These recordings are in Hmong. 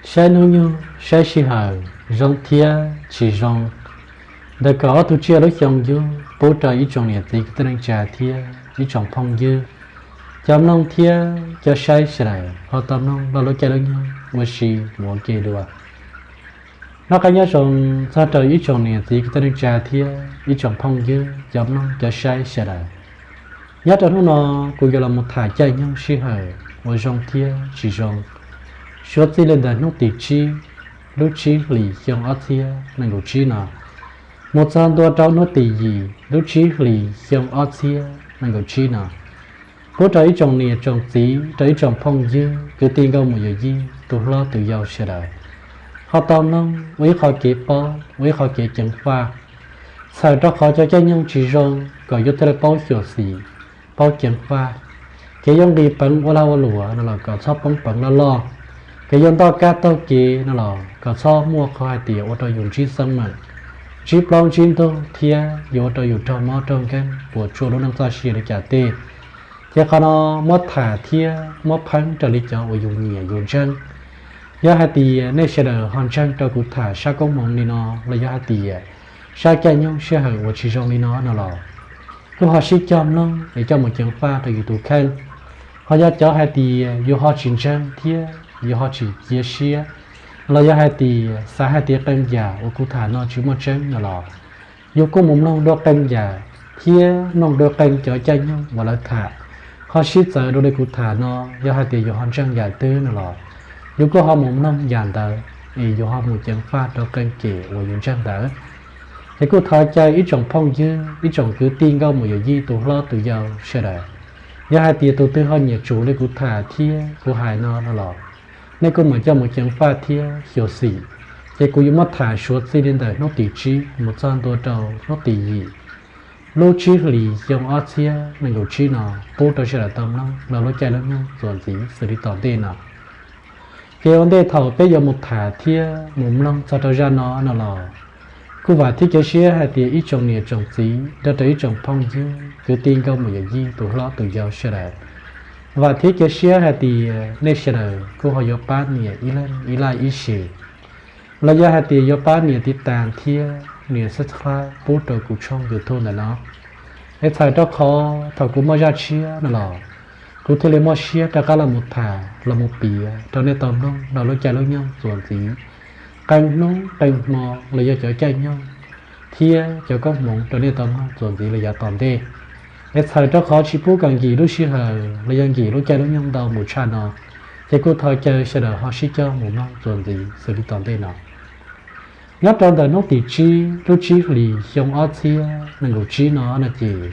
Saib hnub nyoog saib sij hawm zoo thiab tsis zoo, ntawm kaum ob tug tsiaj lub xyoo yug pub rau ib tsoom niam txiv kwv tij neej tsa thiab ib tsoom phooj ywg, cov mloog thiab cov saib sawv daws ho tau mloog lub caij lub nyoog ua si mus ua ke dua. Noj qab nyob zoo txog rau ib tsoom niam txiv kwv tij neej tsa thiab ib tsoom phooj ywg, cov mloog cov saib sawv daws. Nyob rau hnub no, kuv yuav los mus tham caij nyoog sij hawm uas zoo thiab tsis zoo, suav txij li ntawm hnub tim tsib lub tsib hlis xyoo ob txhiab nees nkaum tsib no mus txog ntua rau hnub tim yim lub tsib hlis xyoo ob txhiab nees nkaum tsib no, pub rau ib tsoom niam tsoom txiv, rau ib tsoom phooj ywg kwv tij nkauj muam yawm yij, tus hlob tus yau sawv daws ho tau mloog ua ib qho kev paub, ua ib qho kev ceev faj, txhawm rau qhov cov caij nyoog tsis zoo kom yuav thiaj li paub xyuam xim, paub ceev faj. Kev yuav nqis peev ua lag ua luam no los kom txhob poob peev loj loj, kev yuav ntoj kab taug kev no los kom txhob muaj qhov hais tias ua rau yus ntsib xeeb meem, ntsib plaub ntsib ntug thiab yuav ua rau yus raug mob raug nkeeg puas tsuaj lub neej txoj sia li cas tej. Ces qhov no muab tham thiab muab pheeb raws li cov uas yus nyiam yus ntseeg. Yog hais tias nej sawv daws ho ntseeg rau kuv tham sab koob hmoov li no los yog hais tias sab caij nyoog sij hawm uas tsis zoo li no no los kuj ho sib cog mloog es coj mus ceev faj rau yus tus kheej. Ho yog cov hais tias yus ho tsis ntseeg thiab yus ho tsis cia siab, los yog hais tias xav hais tias qee yam uas kuv tham no tsis muaj tseeb no los yus kuj mus mloog dua qee yam thiab mloog dua qee cov caij nyoog uas lawv tham. Ho sib txawv dua li kuv tham no, yog hais tias yus ho ntseeg yam twg no los yus kuj ho mus mloog yam ntawd es yus ho mus ceev faj rau qee kem uas yus ntseeg ntawd. Ces kuj thov caw ib tsoom phooj ywg, ib tsoom kwv tij nkauj muam yawm yij, tus hlob tus yau sawv daws, yog hais tias tus twg ho nyiam tsum li kuv tham thiab kuv hais no no los nej kuj mam coj mus ceev faj thiab xyuam xim. Ces kuv yuav muab tham suav txij li ntawm hnub tim tsib mus txog ntua rau hnub tim yim lub tsib hlis xyoo ob txhiab nees nkaum tsib no pub rau sawv daws tau mloog los lub caij lub nyoog txuas ntxiv xws li tom ntej no. Ces ua ntej thaum peb yuav mus tham thiab mus mloog txog rau zaj no no los kuj vam thiab cia siab hais tias ib tsoom niam tsoom txiv nrog rau ib tsoom phooj ywg kwv tij nkauj muam yawm yij, tus hlob tus yau sawv daws, vam thiab cia siab hais tias nej sawv daws kuj ho yuav pab nias ib leeg ib like ib share, los yog hais tias yuav pab nias tiv tas thiab nias subscribe pub rau kuv tshooj YouTube ntawm no. Es txhawm rau qhov thaum kuv muaj zaj tshiab no los kuv thiaj li muaj siab rov qab los mus tham los mus piav rau nej tau mloog los lub caij lub nyoog txuas ntxiv, qee hnub qee hmo los yog cov caij nyoog thiab cov koob hmoov rau nej tau mloog txuas ntxiv los yav tom ntej. Es txhawm rau qhov tsis pub kom nkim lub sij hawm los yog nkim lub caij lub nyoog ntau mus tshaj no, ces kuj thov caw sawv daws ho sib cog mus mloog txuas ntxiv xws li tom ntej no. Nyob rau ntawm hnub tim tsib lub tsib hlis xyoo ob txhiab nees nkaum tsib no no ces,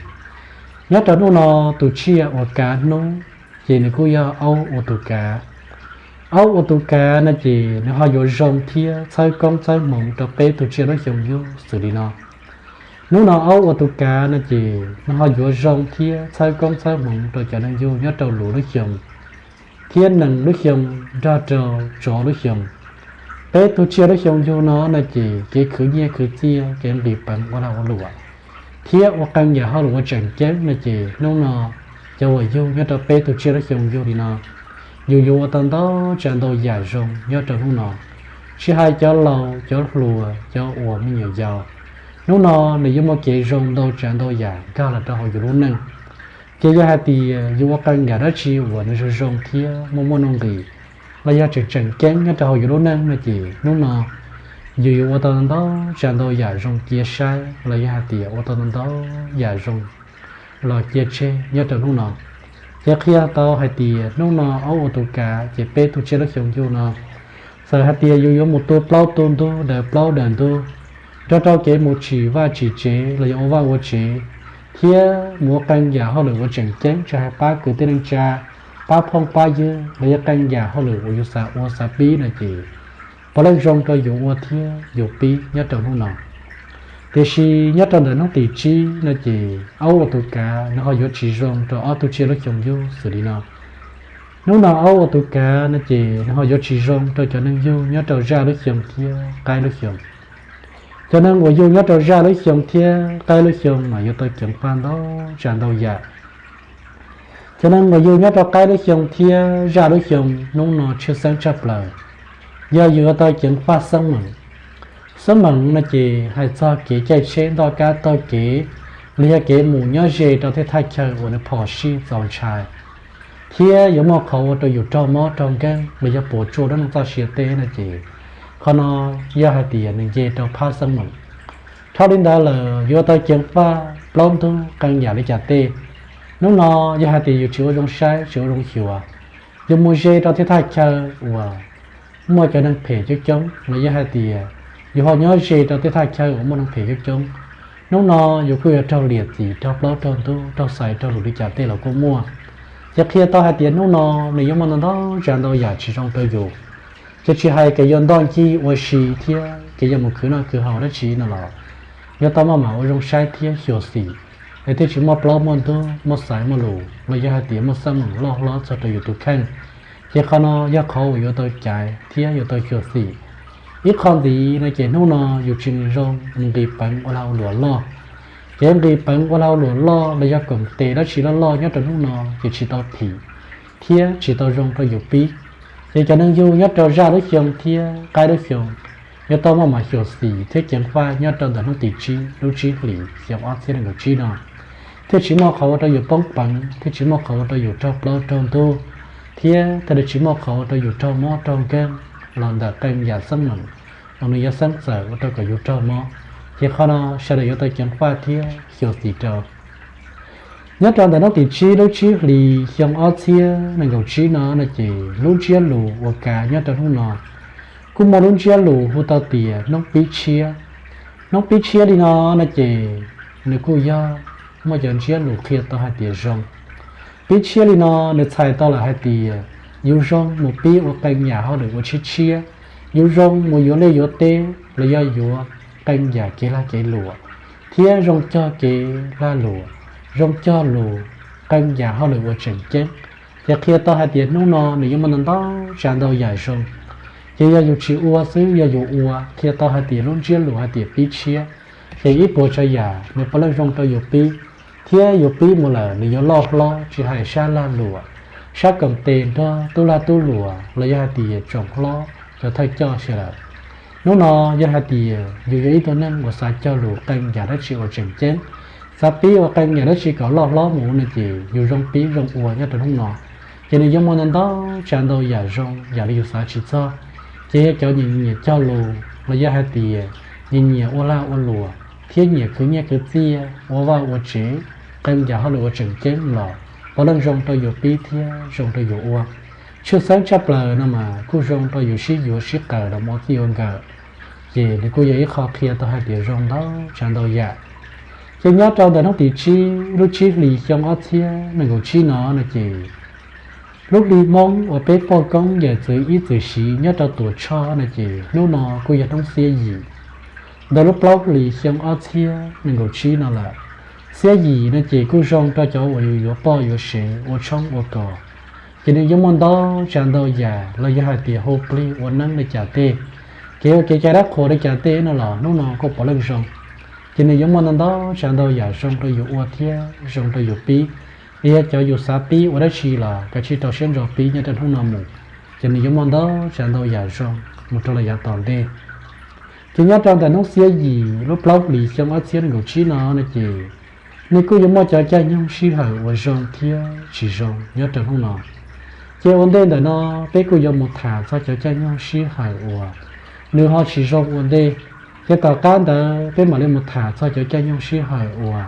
nyob rau hnub no tus tsiaj uas kav hnub ces nws kuj yog aub ua tus kav. Aub ua tus kav no ces nws ho yuav zoo thiab txhawb koob txhawb hmoov rau peb tug tsiaj lub xyoo yug xws li no. Hnub no aub ua tus kav no ces nws ho yuav zoo thiab txhawb koob txhawb hmoov rau cov neeg yug nyob rau luv lub xyoo thiab nees lub xyoo nrog rau tsov lub xyoo. Peb tug tsiaj lub xyoo yug no no ces kev khwv nyiaj khwv txiaj, kev nqis peev ua lag ua luam, thiab ua qee yam hauj lwm ua tseem ceeb no ces hnub no cov uas yug nyob rau peb tug tsiaj lub xyoo yug li no, yus yuav ua tau ntau tsav ntau yam zoo nyob rau hnub no. Tsis hais cov laus cov hluas cov uas me nyuam yaus, hnub no nws yuav muaj kev zoo ntau tsav ntau yam nkag los rau hauv yus lub neej. Ces yog hais tias yus ua qee yam dab tsi uas nws zoo zoo thiab muaj muaj nuj nqis, los yog tseem tseem ceeb nyob rau hauv yus lub neej no ces hnub no yus yuav ua tau ntau tsav ntau yam zoo cia saib, los yog hais tias ua tau ntau yam zoo los cia tseg nyob rau hnub no. Ces qhia tau hais tias hnub no aub ua tus kav ces peb tug tsiaj lub xyoo yug no, txawm hais tias yus yuav mus tu plaub tu ntug daws plaub daws ntug, nrog rau kev mus tsim vaj tsim tsev los yog ua vaj ua tsev, thiab mus ua qee yam hauj lwm uas tseem ceeb, tsis hais pab kwv tij neej tsa, pab phooj pab ywg los yog qee yam hauj lwm uas yus xav ua xav pib no ces puav leej zoo rau yus ua thiab yus pib nyob rau hnub no. Tiam sis nyob rau ntawm hnub tim tsib no ces aub ua tus kav nws ho yuav tsis zoo rau ob tug tsiaj lub xyoo yug xws li no. Hnub no aub ua tus kav no ces nws ho yuav tsis zoo rau cov neeg yug nyob rau zaj lub xyoo thiab qaib lub xyoo. Cov neeg uas yug nyob rau zaj lub xyoo thiab qaib lub xyoo mas yuav tau ceev faj ntau tsav ntau yam. Cov neeg uas yug nyob rau qaib lub xyoo thiab zaj lub xyoo hnub no tshwj xeeb tshaj plaws. Yog yus yuav tau ceev faj xeeb meem. Xeeb meem no ces hais txog kev caij tsheb ntoj kab taug kev, los yog kev mus nyob ze rau tej thaj chaw uas nws phom sij txaus ntshai, thiab yuav muaj qhov ua rau yus raug mob raug nkeeg los yog puas tsuaj lub neej txoj sia tej no ces, qhov no yog hais tias nws nce rau phab xeeb meem. Dhau li ntawd lawm yuav tau ceev faj plaub ntug qee yam li cas tej. Hnub no yog hais tias yus tsis ua zoo saib tsis ua zoo xyuas, yus mus ze rau tej thaj chaw uas muaj cov neeg phem coob coob los yog hais tias yus ho nyob ze rau tej thaj chaw uas muaj neeg phem coob coob, hnub no yus kuj yuav raug liam txim raug plaub raug ntug raug xaiv raug lus li cas tej los kuj muaj. Ces qhia tau hais tias hnub no nws yuav muaj ntau ntau tsav ntau yam tsis zoo rau yus. Ces tsis hais kev yuav ntoj ncig ua si thiab kev yuav mus khwv noj khwv haus dab tsi no los yuav tau maj mam ua zoo saib thiab xyuam xim, es thiaj tsis muaj plaub muaj ntug muaj xaiv muaj lus los yog hais tias muaj xeeb meem loj hlob txog rau yus tus kheej. Ces qhov no yog qhov uas yuav tau caiv thiab yuav tau xyuam xim. Ib qho ntxiv no ces hnub no yus tsis zoo mus nqis peev ua lag ua luam loj. Ces nqis peev ua lag ua luam loj los yog koom tes dab tsi loj loj nyob rau hnub no ces tsis tau phim thiab tsis tau zoo rau yus pib. Ces cov neeg yug nyob rau zaj lub xyoo thiab qaib lub xyoo yuav tau maj mam xyuam xim thiab ceev faj nyob rau ntawm hnub tim tsib lub tsib hlis xyoo ob txhiab nees nkaum tsib no, thiaj tsis muaj qhov ua rau yus poob peev, thiaj tsis muaj qhov ua rau yus raug plaub raug ntug, thiab thiaj li tsis muaj qhov ua rau yus raug mob raug nkeeg los ntawm qee yam xeeb meem uas nws yuav xeeb txawm ua rau kom yus raug mob. Ces qhov no sawv daws yuav tau ceev faj thiab xyuam xim rau. Nyob rau ntawm hnub tim tsib lub tsib hlis xyoo ob txhiab nees nkaum tsib no no ces lub ntsiab lus uas kav nyob rau hnub no kuj muaj lub ntsiab lus hu tau tias hnub pib tshiab. Hnub pib tshiab li no no ces nws kuj yog muaj cov ntsiab lus qhia tau hais tias zoo. Pib tshiab li no nws txhais tau lawm hais tias yus zoo mus pib ua qee yam hauj lwm ua tshiab tshiab, yus zoo mus yuav liaj yuav teb los yog yuav qee yam kev lag kev luam, thiab zoo cog kev lag luam, zoo cog lus, qee yam hauj lwm uas tseem ceeb. Ces qhia tau hais tias hnub no nws yuav muaj ntau ntau tsav ntau yam zoo. Ces yog yus tsis ua xwb, yog yus ua, qhia tau hais tias lub ntsiab lus hais tias pib tshiab, ces ib puas tsav yam nws puav leej zoo rau yus pib, thiab yus pib mus lawm nws yuav loj hlob tsis hais sab lag luam, sab koom tes nrog tub lag tub luam los yog hais tias tsoom hlob cov thawj coj sawv daws. Hnub no yog hais tias yus yog ib tug neeg uas xav cog lus qee yam dab tsi uas tseem ceeb, xav pib ua qee yam dab tsi kom loj hlob mus no ces yus zoo pib zoo ua nyob rau hnub no, ces nws yuav muaj ntau ntau tsav ntau yam zoo yam li yus xav tsis txog. Ces yog cov nyiam nyiam cog lus los yog hais tias nyiam nyiam ua lag ua luam thiab nyiam khwv nyiaj khwv txiaj ua vaj ua tsev, qee yam hauj lwm uas tseem ceeb los puav leej zoo rau yus pib thiab zoo rau yus ua. Tshwj xeeb tshaj plaws no mas kuj zoo rau yus sib yuav sib qawm los mus ua txij ua nkawm, ces nws kuj yog ib qho qhia tau hais tias zoo ntau tsav ntau yam. Ces nyob rau ntawm hnub tim tsib lub tsib hlis xyoo ob txhiab nees nkaum tsib no no ces lub hli Hmoob uas peb poj koob yawm txwv ib txwm siv nyob rau Tuam Tshoj no ces hnub no kuj yog hnub xiab yim ntawm lub plaub hlis xyoo ob txhiab nees nkaum tsib no lawm. Xiab yim no ces kuj zoo rau cov uas yus yuav poj yuav sev ua tshoob ua kos, ces nws yuav muaj ntau tsav ntau yam los yog hais tias hu plig ua neeb li cas tej, kev ua kev cai dab qhuas li cas tej no los hnub no kuj puav leej zoo. Ces nws yuav muaj ntau ntau tsav ntau yam zoo rau yus ua thiab zoo rau yus pib. Es yog cov yus xav pib ua dab tsi los kav tsij rau siab ntso pib nyob rau hnub no mus, ces nws yuav muaj ntau tsav ntau yam zoo mus rau lawm yav tom ntej. Ces nyob rau ntawm hnub xiab yim lub plaub hlis xyoo ob txhiab nees nkaum tsib no no ces nws kuj yuav muaj cov caij nyoog sij hawm uas zoo thiab tsis zoo nyob rau hnub no. Ces ua ntej ntawm no peb kuj yuav mus tham txog cov caij nyoog sij hawm uas nws ho tsis zoo ua ntej. Ces tom qab ntawd peb mam li mus tham txog cov caij nyoog sij hawm uas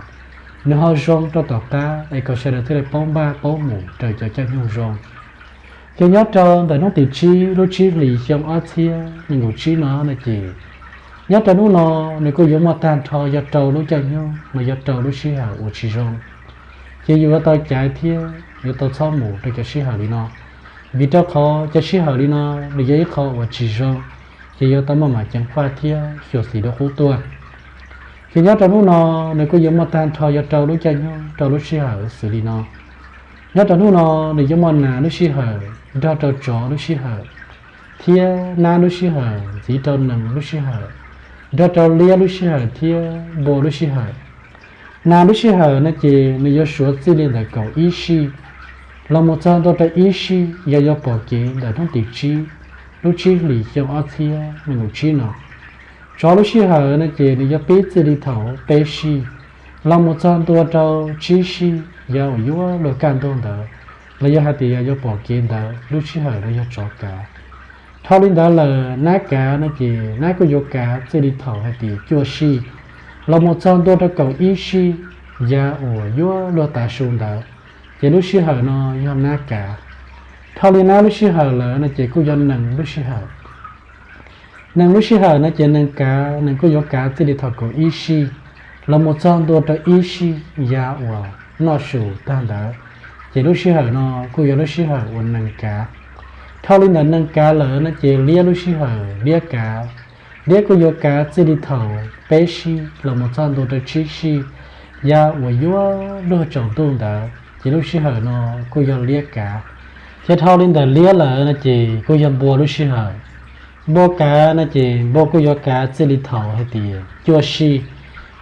nws ho zoo rau tom qab es kom sawv daws thiaj li paub npaj paub mus raws cov caij nyoog zoo. Ces nyob rau ntawm hnub tim tsib lub tsib hlis xyoo ob txhiab nees nkaum tsib no no ces nyob rau hnub no nws kuj yuav muaj tag nrho yog rau lub caij nyoog los yog rau lub sij hawm uas tsis zoo. Ces yus yuav tau caiv thiab yuav tau txhob mus rau cov sij hawm li no, vim rau qhov cov sij hawm li no nws yog ib qho uas tsis zoo, ces yuav tau maj mam ceev faj thiab xyuam xim dua qub tuaj. Ces nyob rau hnub no nws kuj yuav muaj tag nrho yog rau lub caij nyoog rau lub sij hawm xws li no. Nyob rau hnub no nws yuav muaj nas lub sij hawm nrog rau tsov lub sij hawm, thiab nab lub sij hawm ntxiv rau nees lub sij hawm, nrog rau liab lub sij hawm thiab npua lub sij hawm. Nas lub sij hawm no ces nws yuav suav txij li ntawm kaum ib sij los mus txog ntua rau ib sij, yog yuav pom kev ntawm hnub tim tsib lub tsib hlis xyoo ob txhiab nees nkaum tsib no. Tsov lub sij hawm no ces nws yuav pib txij li thaum peb sij los mus txog ntua rau tsib sij, yav uas yuav luag kaj ntug ntawd, los yog hais tias yog yuav pom kev ntawd, lub sij hawm no yog tsov kav. Dhau li ntawd lawm nab kav no ces nab kuj yuav kav txij li thaum hais tias cuaj sij los mus txog ntua rau kaum ib sij, yav uas yuav luag tav su ntawd, ces lub sij hawm no yog nab kav. Dhau li nab lub sij hawm lawm no ces kuj yog nees lub sij hawm. Nees lub sij hawm no ces nees kav, nees kuj yuav kav txij li thaum kaum ib sij los mus txog ntua rau ib sij, yav uas noj su tag ntawd, ces lub sij hawm no kuj yog lub sij hawm uas nees kav. Dhau li ntawm nees kav lawm no ces liab lub sij hawm liab kav. Liab kuj yuav kav txij li thaum peb sij los mus txog ntua rau tsib sij, yav uas yuav luag tsaus ntuj ntawd, ces lub sij hawm no kuj yog liab kav. Thiab dhau li ntawm liab lawm no ces kuj yog npua lub sij hawm. Npua kav no ces npua kuj yuav kav txij li thaum hais tias cuaj sij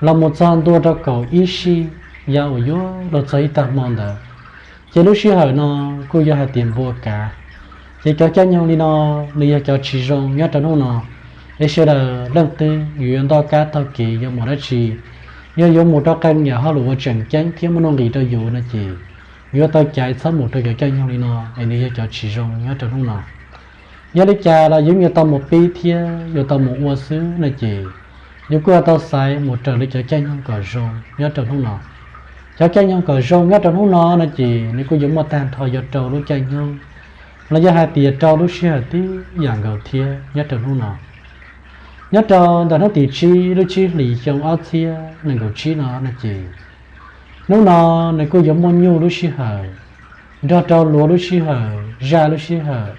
los mus txog ntua rau kaum ib sij, yav uas yuav luag txog ib tag hmo ntawd, ces lub sij hawm no kuj yog hais tias npua kav. Ces cov caij nyoog li no nws yog cov tsis zoo nyob rau hnub no. Es sawv daws leej twg yus yuav ntoj kab taug kev yuav mus dab tsi, yog yuav mus rau qee yam hauj lwm uas tseem ceeb thiab muaj nuj nqis rau yus no ces yuav tau caiv txhob mus rau cov caij nyoog li no, es nws yog cov tsis zoo nyob rau hnub no. Yog li cas los yus yuav tau mus pib thiab yuav tau mus ua xwb no ces yus kuj yuav tau xaiv mus raws li cov caij nyoog kom zoo nyob rau hnub no. Cov caij nyoog kom zoo nyob rau hnub no no ces nws kuj yuav muaj tag nrho yog rau lub caij nyoog, los yog hais tias rau lub sij hawm tib yam nkaus thiab nyob rau hnub no. Nyob rau ntawm hnub tim tsib lub tsib hlis xyoo ob txhiab nees nkaum tsib no no ces hnub no nws kuj yuav muaj nyuj lub sij hawm, nrog rau luav lub sij hawm, zaj lub sij hawm,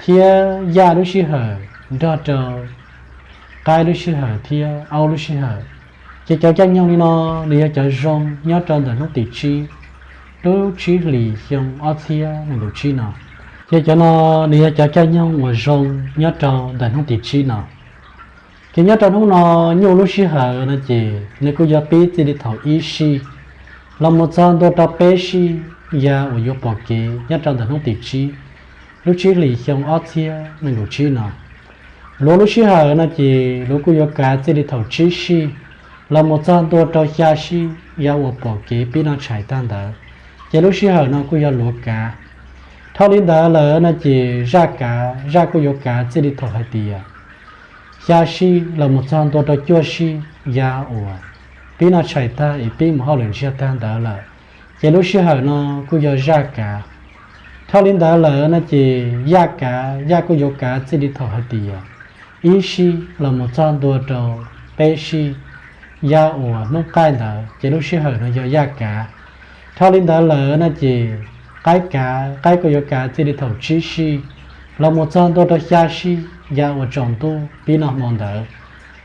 thiab yaj lub sij hawm, nrog rau qaib lub sij hawm thiab aub lub sij hawm. Ces cov caij nyoog li no nws yog cov zoo nyob rau ntawm hnub tim tsib lub tsib hlis xyoo ob txhiab nees nkaum tsib no. Ces cov no nws yog cov caij nyoog uas zoo nyob rau ntawm hnub tim tsib no. Ces nyob rau hnub no nyuj lub sij hawm no ces nws kuj yuav pib txij li thaum ib sij los mus txog ntua rau peb sij, yav uas yuav pom kev nyob rau ntawm hnub tim tsib lub tsib hlis xyoo ob txhiab nees nkaum tsib no. Luav lub sij hawm no ces luav kuj yuav kav txij li thaum tsib sij los mus txog ntua rau xya sij, yav uas pom kev pib noj tshais tag ntawd, ces lub sij hawm no kuj yog luav kav. Dhau li ntawd lawm no ces zaj kav, zaj kuj yuav kav txij li thaum hais tias xya sij los mus txog ntua rau cuaj sij, yav uas pib noj tshais tag es pib mus hauj lwm ntsiag tag ntawd lawm, ces lub sij hawm no kuj yog zaj kav. Dhau li ntawd lawm no ces yaj kav, yaj kuj yuav kav txij li thaum hais tias ib sij los mus txog ntua rau peb sij, yav uas hnub qaij ntawd, ces lub sij hawm no yog yaj kav. Dhau li ntawd lawm no ces qaib kav, qaib kuj yuav kav txij li thaum tsib sij los mus txog ntua rau xya sij, yav uas tsaus ntuj pib noj hmo ntawd.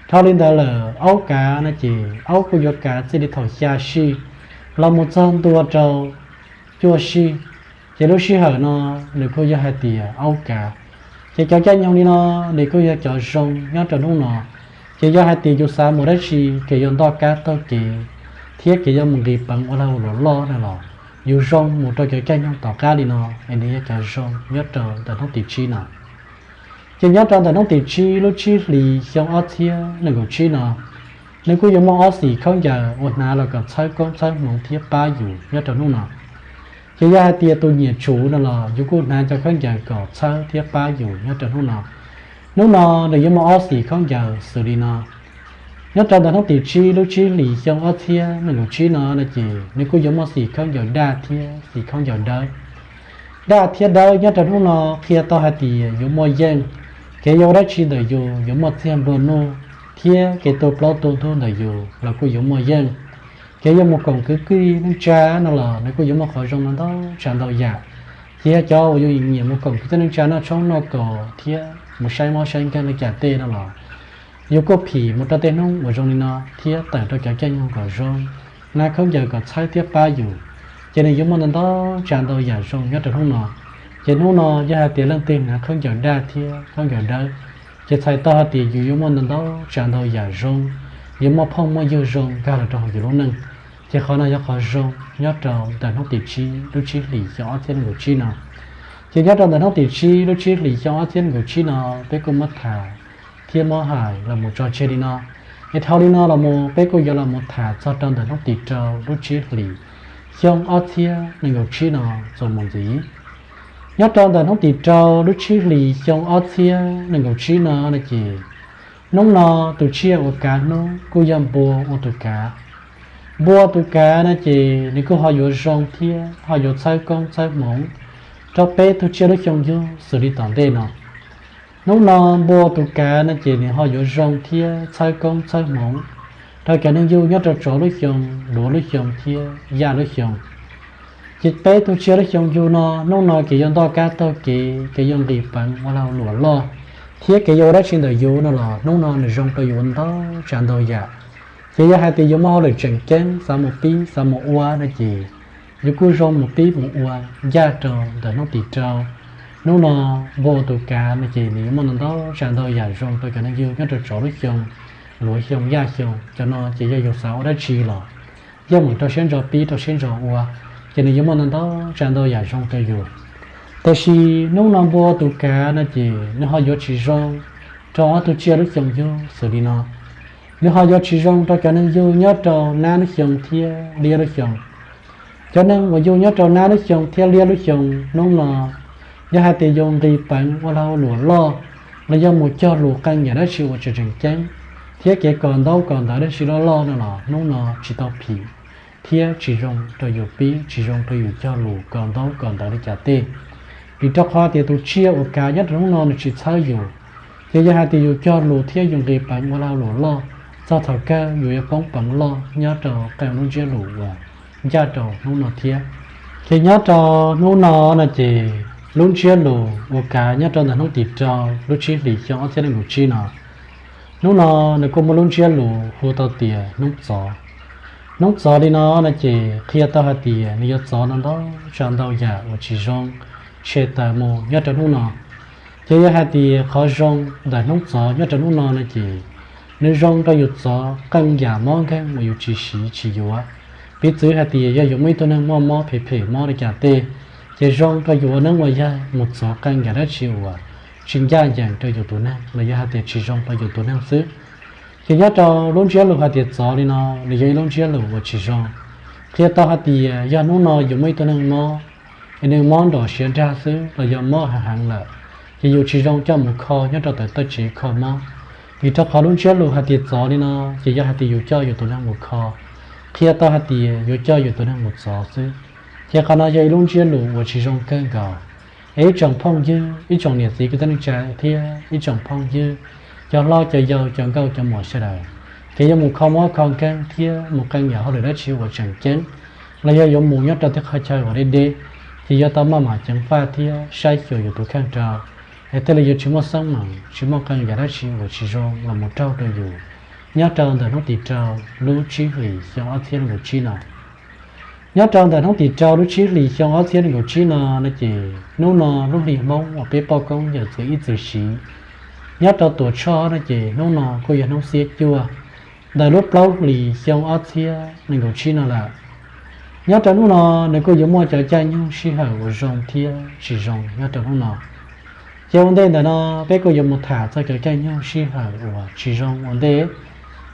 Dhau li ntawd lawm aub kav no ces aub kuj yuav kav txij li thaum xya sij los mus txog ntua rau cuaj sij, ces lub sij hawm no nws kuj yog hais tias aub kav. Ces cov caij nyoog li no nws kuj yog cov zoo nyob rau hnub no. Ces yog hais tias yus xav mus dab tsi, kev yuav ntoj kab taug kev thiab kev yuav mus nqis peev ua lag ua luam loj no los yus zoo mus rau cov caij nyoog tom qab li no es nws yog cov zoo nyob rau ntawm hnub tim tsib no. Ces nyob rau ntawm hnub tim tsib lub tsib hlis xyoo ob txhiab nees nkaum tsib no, nws kuj yuav muaj ob xim khaub ncaws uas hnav los kom txhawb koob txhawb hmoov thiab pab yus nyob rau hnub no. Ces yog hais tias tus nyiam tsuv no los yus kuj hnav cov khaub ncaws kom txhawb thiab pab yus nyob rau hnub no. Hnub no nws yuav muaj ob xim khaub ncaws xws li no. Nyob rau ntawm hnub tim tsib lub tsib hlis xyoo ob txhiab nees nkaum tsib no no ces nws kuj yuav muaj xim khaub ncaws daj thiab xim khaub ncaws dawb. Daj thiab dawb nyob rau hnub no qhia tau hais tias yuav muaj yeej, kev yuav ua dab tsi ntawm yus yuav muaj txiag nplua nuj, thiab kev tu plaub tu ntug ntawm yus los kuj yuav muaj yeej. Kev yuav mus koom kwv tij neej tsa no los nws kuj yuav muaj qhov zoo no ntau tsav ntau yam. Ces yog cov uas yus nyiam mus koom kwv tij neej tsa noj tshoob noj kos thiab mus saib mob saib nkeeg li cas tej no los yus kuj phim mus rau tej hnub uas zoo li no thiab tawm rau cov caij nyoog kom zoo, hnav khaub ncaws kom txhawb thiab pab yus, ces nws yuav muaj ntau ntau tsav ntau yam zoo nyob rau hnub no. Ces hnub no yog hais tias leej twg hnav khaub ncaws daj thiab khaub ncaws dawb, ces txhais tau hais tias yus yuav muaj ntau ntau tsav ntau yam zoo, yuav muaj phooj muaj ywg zoo nkag los rau hauv yus lub neej. Ces qhov no yog qhov zoo nyob rau ntawm hnub tim tsib lub tsib hlis xyoo ob txhiab nees nkaum tsib no. Ces nyob rau ntawm hnub tim tsib lub tsib hlis xyoo ob txhiab nees nkaum tsib no, peb kuj muab tham thiab muab hais los mus tso tseg li no. Es dhau li no los mus peb kuj yuav los mus tham txog rau ntawm hnub tim rau lub tsib hlis xyoo ob txhiab nees nkaum tsib no txuas mus ntxiv. Nyob rau ntawm hnub tim rau lub tsib hlis xyoo ob txhiab nees nkaum tsib no no ces hnub no tus tsiaj uas kav hnub kuj yog npua ua tus kav. Npua tus kav no ces nws kuj ho yuav zoo thiab ho yuav txhawb koob txhawb hmoov rau peb tug tsiaj lub xyoo yug xws li tom ntej no. Hnub no npua tus kav no ces nws ho yuav zoo thiab txhawb koob txhawb hmoov rau cov neeg yug nyob rau tsov lub xyoo, luav lub xyoo thiab yaj lub xyoo. Ces peb tug tsiaj lub xyoo yug no hnub no kev yuav ntoj kab taug kev, kev yuav nqis peev ua lag luam loj, thiab kev yuav ua dab tsi ntawm yus no los hnub no nws zoo rau yus ua ntau tsav ntau yam. Ces yog hais tias yus muaj hauj lwm tseem ceeb xav mus pib xav mus ua no ces yus kuj zoo mus pib mus ua ncaj rau ntawm hnub tim rau. Hnub no npua tus kav no ces nws yuav muaj ntau ntau tsav ntau yam zoo rau cov neeg yug nyob rau tsov lub xyoo, luav xyoo yaj xyoo. Cov no ces yog yus xav ua dab tsi los yog mus rau siab ntso pib rau siab ntso ua, ces nws yuav muaj ntau ntau tsav ntau yam zoo rau yus. Tiam sis hnub no npua tus kav no ces nws ho yuav tsis zoo rau ob tug tsiaj lub xyoo yug xws li no. Nws ho yuav tsis zoo rau cov neeg yug nyob rau nab lub xyoo thiab liab lub xyoo. Cov neeg uas yug nyob rau nab lub xyoo thiab liab lub xyoo hnub no, yog hais tias yus nqis peev ua lag luam loj los yog mus cog lus qee yam dab tsi uas tseem tseem ceeb, thiab kev kos ntaub kos ntawv dab tsi loj loj no los hnub no tsis tau phim, thiab tsis zoo rau yus pib, tsis zoo rau yus cog lus kos ntaub kos ntawv li cas tej. Vim rau qhov tias tus tsiaj uas kav nyob rau hnub no nws tsis txhawb yus, ces yog hais tias yus cog lus thiab yus nqis peev ua lag luam loj, txog thaum kawg yus yuav poob peev loj nyob rau qee lub ntsiab lus uas ncaj rau hnub no thiab. Ces nyob rau hnub no no ces lub ntsiab lus uas kav nyob rau ntawm hnub tim rau lub tsib hlis xyoo ob txhiab nees nkaum tsib no, hnub no nws kuj muaj lub ntsiab lus hu tau tias hnub txov. Hnub txov li no no ces qhia tau hais tias nws yuav txov ntau ntau tsav ntau yam uas tsis zoo tshem tawm mus nyob rau hnub no. Ces yog hais tias qhov zoo ntawm hnub txov nyob rau hnub no no ces nws zoo rau yus txov qee yam mob nkeeg uas yus tsis siv tsis yuav. Piv txwv hais tias yog yus muaj ib tug neeg muaj mob phem phem mob li cas tej, ces zoo rau yus ua neeb ua yaig mus txov qee yam dab tsi uas tsis ncaj ncees rau yus tus neeg los yog hais tias tsis zoo rau yus tus neeg xwb. Ces nyob rau lub ntsiab lus hais tias txov li no, nws yog ib lub ntsiab lus uas tsis zoo. Qhia tau hais tias yog hnub no yus muaj ib tug neeg mob, es nws mob nrom siav nrag xwb los yog mob heev heev lawm, ces yus tsis zoo coj mus kho nyob rau tom toj tsev kho mob. Vim rau qhov lub ntsiab lus hais tias txov li no, ces yog hais tias yus coj yus tus neeg mus kho, qhia tau hais tias yuav coj yus tus neeg mus txov xwb. Ces qhov no yog ib lub ntsiab lus uas tsis zoo kawg nkaus. Es ib tsoom phooj ywg, ib tsoom niam txiv kwv tij neej tsa thiab ib tsoom phooj ywg, cov hlob cov yau, cov nkauj cov muam sawv daws, ces yuav mus kho mob kho nkeeg thiab mus qee yam hauj lwm dab tsi uas tseem ceeb, los yog yuav mus nyob rau tej qhov chaw uas deb deb, ces yuav tau maj mam ceev faj thiab saib xyuas yus tus kheej rau, es thiaj li yuav tsis muaj xeeb meem, tsis muaj qee yam dab tsi uas tsis zoo los mus raug rau yus nyob rau ntawm hnub tim rau lub tsib hlis xyoo ob txhiab nees nkaum tsib no. Nyob rau ntawm hnub tim rau lub tsib hlis xyoo ob txhiab nees nkaum tsib no no ces hnub no lub hli Hmoob uas peb poj koob yawm txwv ib txwm siv nyob rau Tuam Tshoj no ces hnub no kuj yog hnub xiab cuaj ntawm lub plaub hlis xyoo ob txhiab nees nkaum tsib no lawm. Nyob rau hnub no nws kuj yuav muaj cov caij nyoog sij hawm uas zoo thiab tsis zoo nyob rau hnub no. Ces ua ntej ntawm no peb kuj yuav mus tham txog cov caij nyoog sij hawm uas tsis zoo ua ntej.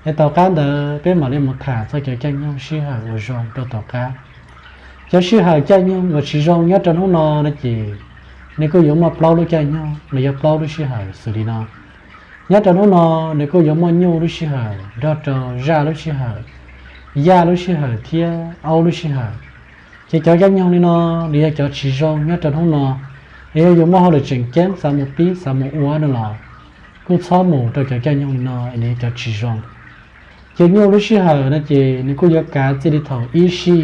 Es tom qab ntawd peb mam li mus tham txog cov caij nyoog sij hawm uas zoo rau tom qab. Cov sij hawm caij nyoog uas tsis zoo nyob rau hnub no no ces nws kuj yuav muaj plaub lub caij nyoog los yog plaub lub sij hawm xws li no. Nyob rau hnub no nws kuj yuav muaj nyuj lub sij hawm nrog rau zaj lub sij hawm, yaj lub sij hawm thiab aub lub sij hawm. Ces cov caij nyoog li no nws yog cov tsis zoo nyob rau hnub no. Es yog yus muaj hauj lwm tseem ceeb xav mus pib xav mus ua no los kuj txhob mus rau cov caij nyoog li no es nws yog cov tsis zoo. Ces nyuj lub sij hawm no ces nws kuj yuav kav txij li thaum ib sij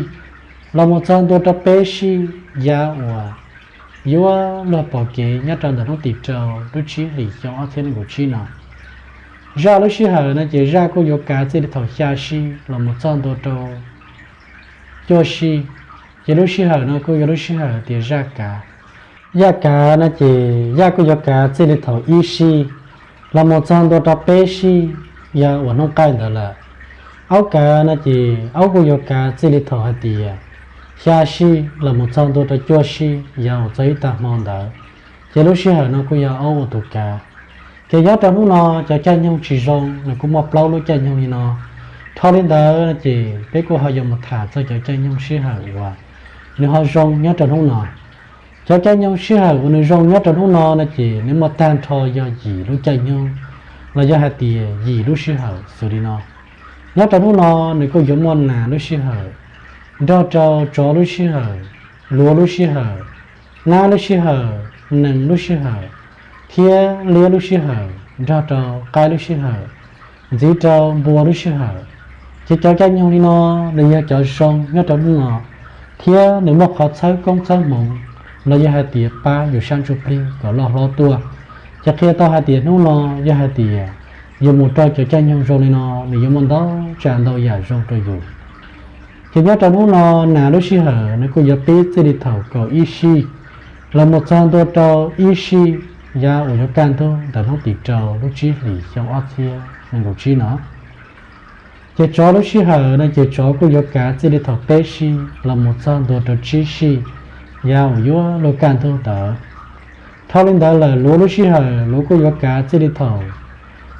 los mus txog ntua rau peb sij yav uas yuav luag pom kev nyob rau ntawm hnub tim rau lub tsib hlis xyoo ob txhiab nees nkaum tsib no. Zaj lub sij hawm no ces zaj kuj yuav kav txij li thaum xya sij los mus txog ntua rau cuaj sij. Ces lub sij hawm no kuj yog lub sij hawm tias zaj kav. Yaj kav no ces yaj kuj yuav kav txij li thaum ib sij los mus txog ntua rau peb sij yav uas hnub qaij ntawd lawm. Aub kav no ces aub kuj yuav kav txij li thaum hais tias xya sij los mus txog ntua rau cuaj sij yav uas txog ib tag hmo ntawd, ces lub sij hawm no kuj yog aub ua tus kav. Ces nyob rau hnub no cov caij nyoog tsis zoo nws kuj muaj plaub lub caij nyoog li no. Dhau li ntawd no ces peb kuj ho yuav mus tham txog cov caij nyoog sij hawm uas nws ho zoo nyob rau hnub no. Cov caij nyoog sij hawm uas nws zoo nyob rau hnub no no ces nws muaj tag nrho yog yim lub caij nyoog, los yog hais tias yim lub sij hawm xws li no. Nyob rau hnub no nws kuj yuav muaj nas lub sij hawm nrog rau tsov lub sij hawm, luav lub sij hawm, nab lub sij hawm, nees lub sij hawm, thiab liab lub sij hawm nrog rau qaib lub sij hawm, ntxiv rau npua lub sij hawm. Ces cov caij nyoog li no nws yog cov zoo nyob rau hnub no, thiab nws muaj qhov txhawb koob txhawb hmoov los yog hais tias pab yus sab ntsuj plig kom loj hlob tuaj. Ces qhia tau hais tias hnub no yog hais tias yus mus rau cov caij nyoog zoo li no, nws yuav muaj ntau tsav ntau yam zoo rau yus. Ces nyob rau hnub no nas lub sij hawm nws kuj yuav pib txij li thaum kaum ib sij los mus txog ntua rau ib sij yav uas yuav kaj ntug ntawm hnub tim rau lub tsib hlis xyoo ob txhiab nees nkaum tsib no. Ces tsov lub sij hawm no ces tsov kuj yuav kav txij li thaum peb sij los mus txog ntua rau tsib sij yav uas yuav luag kaj ntug ntawd. Dhau li ntawd lawm luav lub sij hawm luav kuj yuav kav txij li thaum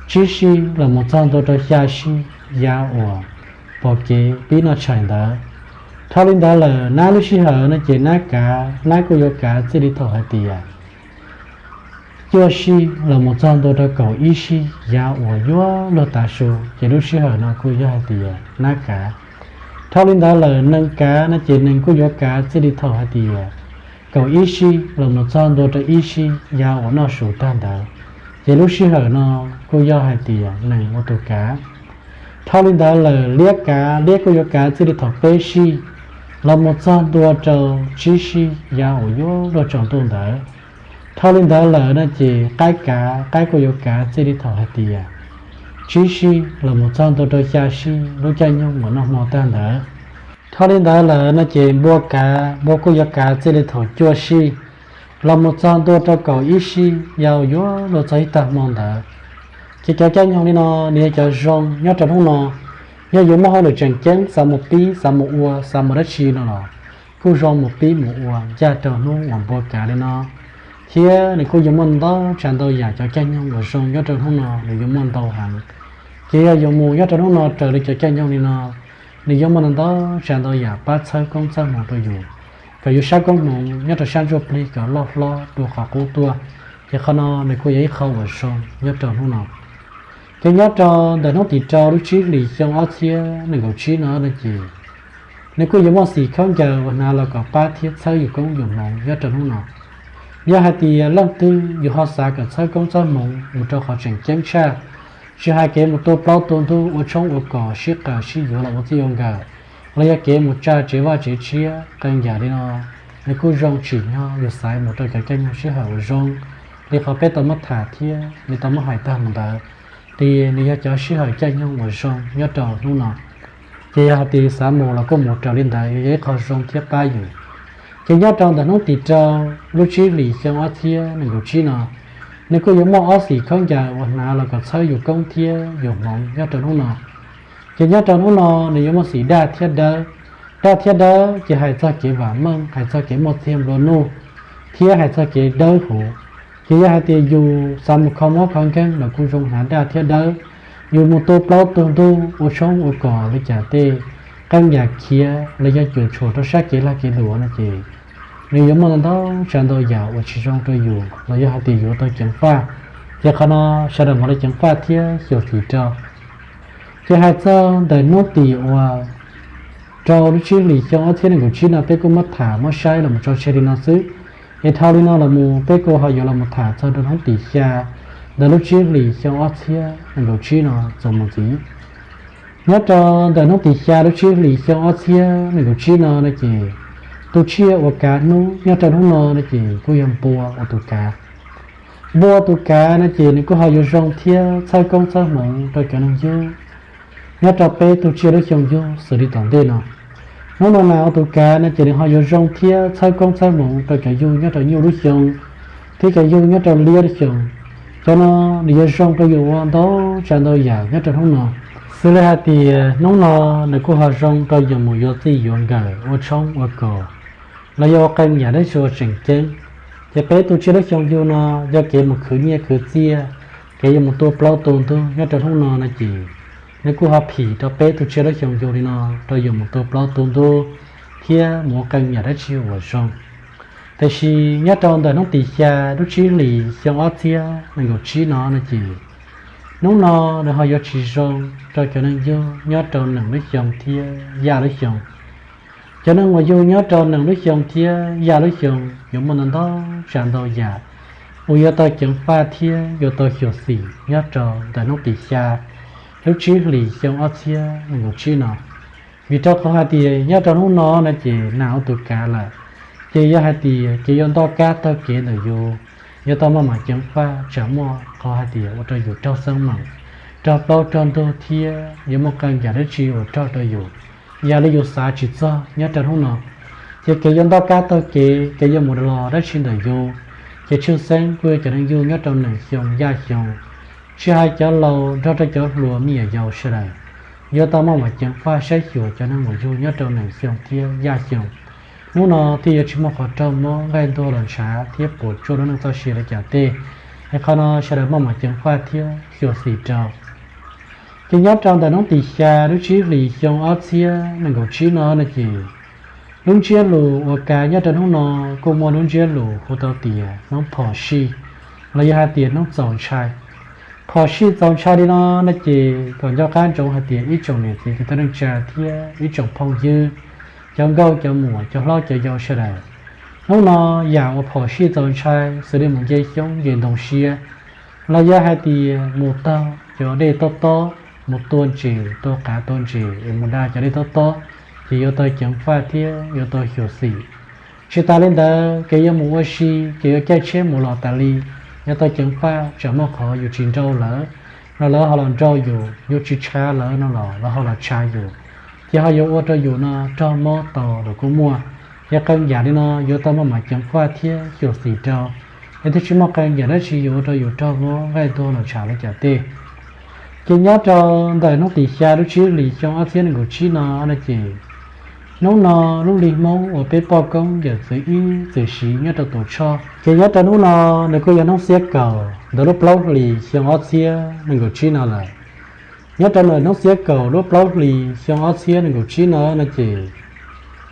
tsib sij los mus txog ntua rau xya sij yav uas pom kev pib noj tshais ntawd. Dhau li ntawd lawm nab lub sij hawm no ces nab kav, nab kuj yuav kav txij li thaum hais tias cuaj sij los mus txog ntua rau kaum ib sij yav uas yuav luag tav su, ces lub sij hawm no kuj yog hais tias nab kav. Dhau li ntawd lawm nees kav no ces nees kuj yuav kav txij li thaum hais tias kaum ib sij los mus txog ntua rau ib sij yav uas noj su tag ntawd, ces lub sij hawm no kuj yog hais tias nees ua tus kav. Dhau li ntawd lawm liab kav, liab kuj yuav kav txij li thaum peb sij los mus txog ntua rau tsib sij yav uas yuav luag tsaus ntuj ntawd. Dhau li ntawd lawm no ces qaib kav, qaib kuj yuav kav txij li thaum hais tias tsib sij los mus txog ntua rau xya sij lub caij nyoog uas noj hmo tag ntawd. Dhau li ntawd lawm no ces npua kav, npua kuj yuav kav txij li thaum cuaj sij los mus txog ntua rau kaum ib sij yav uas yuav luag txog ib tag hmo ntawd. Ces cov caij nyoog li no nws yog cov zoo nyob rau hnub no. Yog yuav muaj hauj lwm tseem ceeb xav mus pib, xav mus ua, xav mus dab tsi no los kuj zoo mus pib mus ua ncaj rau hnub uas npua kav li no. Thiab nws kuj yuav muaj ntau tsav ntau yam cov caij nyoog uas zoo nyob rau hnub no nws yuav muaj ntau heev. Ces yog yuav mus nyob rau hnub no raws li cov caij nyoog li no, nws yuav muaj ntau tsav ntau yam pab txhawb koob txhawb hmoov rau yus, kom yus sab koob hmoov nyob rau sab ntsuj plig kom loj hlob dua qhov qub tuaj. Ces qhov no nws kuj yog ib qho uas zoo nyob rau hnub no. Ces nyob rau ntawm hnub tim rau lub tsib hlis xyoo ob txhiab nees nkaum tsib no no ces nws kuj yuav muaj xim khaub ncaws uas hnav los kom pab thiab txhawb yus koob yus hmoov nyob rau hnub no. Yog hais tias leej twg yus ho xav kom txhawb koob txhawb hmoov mus rau qhov tseem ceeb tshaj, tsis hais kev mus tua plaub tua ntug, ua tshoob ua kos, sib qawm sib yuav los ua txij ua nkawm, los yog kev mus tsa tsev vaj tsev tshiab qee yam li no, nws kuj zoo tsim nyog yus xaiv mus rau cov caij nyoog sij hawm uas zoo li qhov peb tau muab tham thiab nws tau muab hais tag mus ntawd, ces nws yog cov sij hawm caij nyoog uas zoo nyob rau hnub no. Ces yog hais tias xav mus los kuj mus raws li ntawd, yog ib qho zoo thiab pab yus. Ces nyob rau ntawm hnub tim rau lub tsib hlis xyoo ob txhiab nees nkaum tsib no, nws kuj yuav muaj ob xim khaub ncaws uas hnav los kom txhawb yus koob thiab yus hmoov nyob rau hnub no. Ces nyob rau hnub no nws yuav muaj xim daj thiab dawb. Daj thiab dawb ces hais txog kev vam meej, hais txog kev muaj txiag nplua nuj, thiab hais txog kev dawb huv. Ces yog hais tias yus xav mus kho mob kho nkeeg los kuj zoo hnav daj thiab dawb. Yus mus tua plaub tua ntug, ua tshoob ua kos li cas tej qee yam khiav los yog cuam tshuam rau sab kev lag kev luam no ces nws yuav muaj ntau tsav ntau yam uas tsis zoo rau yus los yog hais tias yuav tau ceev faj. Ces qhov no sawv daws mam li ceev faj thiab xyuam xim rau. Ces hais txog ntawm hnub tim uas rau lub tsib hlis xyoo ob txhiab nees nkaum tsib no peb kuj muab tham muab saib los mus tso tseg li no xwb. Es dhau li no los mus peb kuj ho yuav los mus tham txog rau hnub tim xya ntawm lub tsib hlis xyoo ob txhiab nees nkaum tsib no txuas mus ntxiv. Nyob rau ntawm hnub tim xya lub tsib hlis xyoo ob txhiab nees nkaum tsib no no ces tus tsiaj uas kav hnub nyob rau hnub no no ces kuj yog npua ua tus kav. Npua ua tus kav no ces nws kuj ho yuav zoo thiab txhawb koob txhawb hmoov rau cov neeg yug nyob rau peb tug tsiaj lub xyoo yug xws li tom ntej no. Hnub no nas ua tus kav no ces nws ho yuav zoo thiab txhawb koob txhawb hmoov rau cov yug nyob rau nyuj lub xyoo thiab cov yug nyob rau liab lub xyoo. Cov no nws yuav zoo rau yus ua ntau tsav ntau yam nyob rau hnub no. Xws li hais tias hnub no nws kuj ho zoo rau yus mus yuav txij yuav nkawm ua tshoob ua kos los yog ua qee yam dab tsi uas tseem ceeb. Ces peb tus tsiaj lub xyoo yug no yog kev mus khwv nyiaj khwv txiaj, kev yuav mus tua plaub tua ntug nyob rau hnub no no ces nws kuj ho phim rau peb tus tsiaj lub xyoo yug li no rau yus mus tua plaub tua ntug thiab mus ua qee yam dab tsi uas zoo. Tiam sis nyob rau ntawm hnub tim xya lub tsib hlis xyoo ob txhiab nees nkaum tsib no no ces hnub no nws ho yuav tsis zoo rau cov neeg yug nyob rau nees lub xyoo thiab yaj lub xyoo. Cov neeg uas yug nyob rau nees lub xyoo thiab yaj lub xyoo yuav muaj ntau ntau tsav ntau yam uas yuav tau ceev faj thiab yuav tau xyuam xim nyob rau ntawm hnub tim xya lub tsib hlis xyoo ob txhiab nees nkaum tsib no. Vim rau qhov hais tias nyob rau hnub no no ces nas ua tus kav lawm, ces yog hais tias kev yuav ntoj kab taug kev ntawm yus yuav tau maj mam ceev faj tsam muaj qhov hais tias ua rau yus raug xeeb meem, raug plaub raug ntug thiab yuav muaj qee yam dab tsi uas raug rau yus yam li yus xav tsis txog nyob rau hnub no. Ces kev yuav ntoj kab taug kev, kev yuav mus los dab tsi ntawm yus, ces tshwj xeeb kuj yog cov neeg yug nyob rau nees xyoo yaj xyoo, tsis hais cov laus nrog rau cov hluas me nyuam yaus sawv daws, yuav tau maj mam ceev faj saib xyuas cov neeg uas yug nyob rau nees xyoo thiab yaj xyoo. Hnub no thiaj yuav tsis muaj qhov raug mob nqaij ntuag los ntshav thiab puas tsuaj lub neej txoj sia li cas tej. Es qhov no sawv daws maj mam ceev faj thiab xyuam xim rau. Ces nyob rau ntawm hnub tim xya lub tsib hlis xyoo ob txhiab nees nkaum tsib no no ces lub ntsiab lus uas kav nyob rau hnub no kuj muaj lub ntsiab lus hu tau tias hnub phom sij los yog hais tias hnub txaus ntshai. Phom sij txaus ntshai li no no ces kom nco qab ntsoov hais tias ib tsoom niam txiv kwv tij neej tsa thiab ib tsoom phooj ywg, cov nkauj cov muam cov hlob cov yau sawv daws, hnub no yam uas phom sij txaus ntshai xws li mus nce xyoob nce ntoo siab los yog hais tias mus taug cov dej tob tob, mus tua ntses tua qav tua ntses es mus da cov dej tob tob, ces yuav tau ceev faj thiab yuav tau xyuam xim. Tsis tas li ntawd kev yuav mus ua si, kev yuav caij tsheb mus los tas li, yuav tau ceev faj tsam muaj qhov yus tsis nrau lawv los lawv ho los nrau yus, yus tsis tshav lawv no los lawv ho los tshav yus, ces ho yuav ua rau yus no raug mob tau los kuj muaj. Ces qee yam li no yuav tau maj mam ceev faj thiab xyuam xim rau, es thiaj tsis muaj qee yam dab tsi yuav ua rau yus raug mob nqaij ntuag los ntshav li cas tej. Ces nyob rau ntawm hnub tim xya lub tsib hlis xyoo ob txhiab nees nkaum tsib no no ces hnub no lub hli Hmoob uas peb poj koob yawm txwv ib txwm siv nyob rau Tuam Tshoj, ces nyob rau hnub no nws kuj yog hnub xiab kaum ntawm lub plaub hlis xyoo ob txhiab nees nkaum tsib no lawm. Nyob rau ntawm hnub xiab kaum lub plaub hlis xyoo ob txhiab nees nkaum tsib no no ces